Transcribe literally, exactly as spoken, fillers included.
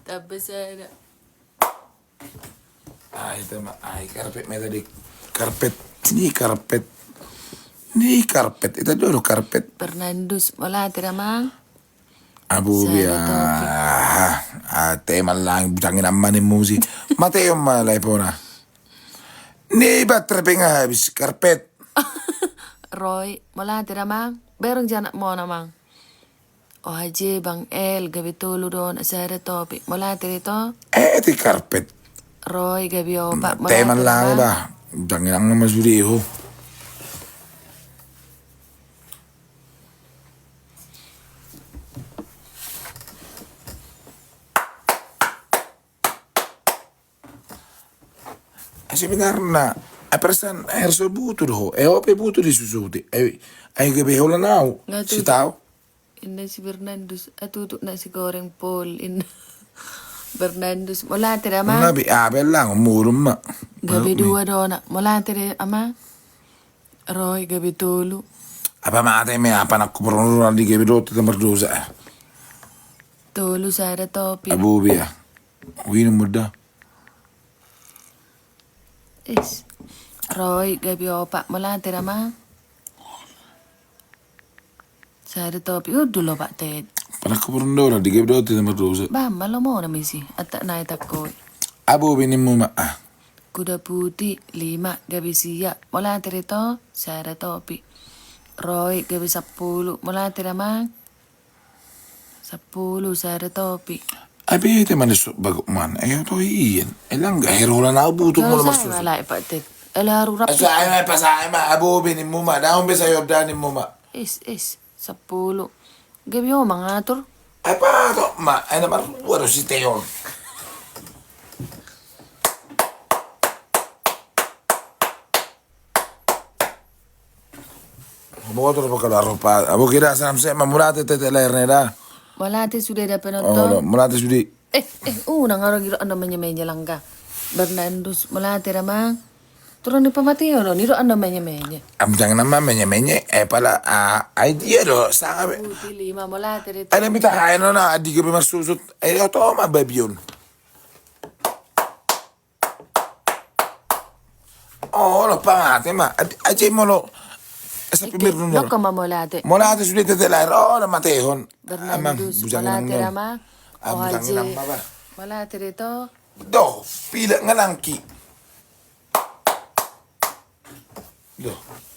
Tambah sada. Ai tema, ai karpet meta di karpet. Ni karpet. Ni karpet. Ita dulu karpet. Bernandus, mauliate da, Amang. Abu bia. Ah, tema lang bujangin amane musi. Mate ma lai pona. Ni baterai pe nga habis karpet. Roy, mauliate da, Amang. Bereng janak mona, Amang. O Haji, Bang El, gabe tolu do na sada topi. Mauliate da ito. Eh, ti karpet. Roy, gabe opat. Mauliate da, Amang. Tema lang da. Bujangin amane musi ho. Sebenarna, ai perasaan Herso butuh do ho. Eh, ope butuh di susu ti. Eh, ai gabe holan au. Nga tutu. Sitau. Inna si Bernandus, ah, tutu na si goreng pol, inna. Bernandus, mauliate da, Amang. Nga bi, ah, belang, murung ma. Gabe dua do na, mauliate da, Amang. Roy, gabe tolu. Apa mate me, apa nak kuperlu di gabe dua, tidak berdosa. Tolu sada topi. Abu bia. Winu muda. Is. Roy, gabe opat, mauliate da, Amang. Sada topi, udu lo, Pak Ted. Pernah ke Purundora, di gabe dua, tidak berdosa. Bang, malo mo na misi, atak naik takoi. Abu bini mu ma, ah. Kuda putih, lima, gabe sia, mauliate da ito, sada topi. Roy, gabe sampulu, mauliate da, Amang. Sampulu, sada topi. Abe te mana sok bagok mana? Eh, to ian. Eh, lang ga hero la nau butuh molo masuk. Saya malah, Pak Ted. Eh, laru rapi. Saya ma, pas saya ma, abu bini mu ma, daun be saya dani mu ma. Is, is, sampulu. Gabe ho mangatur. Apa to ma, eh, na baru baru si Teon. Motor apa kalau rupa? Abu kira salam sehat, mauliate tete lahirnya da. Mauliate sude da penonton. Oh, mauliate sude. Eh, eh, uh, nang aro giro ando menye-menye langka. Bernandus, mauliate da, Amang. Turun di pamatio do, ni do ando menye-menye. Am jangan nama menye-menye, eh pala, ah, ai dia do, sanga be. Putih lima, mauliate da ito. Ada mita hai nona, adi gabe marsusut, eh, oto ma babion. Oh, lo pamate ma. Aje molo. Esa pimir dulu. Nokko ma mauliate. Mauliate sude tete lahir. Oh, lo matehon. Bernandus, mauliate da, Amang. Ah, bujang nang nang. Mauliate da ito. Doh, pila nganangki. Doh.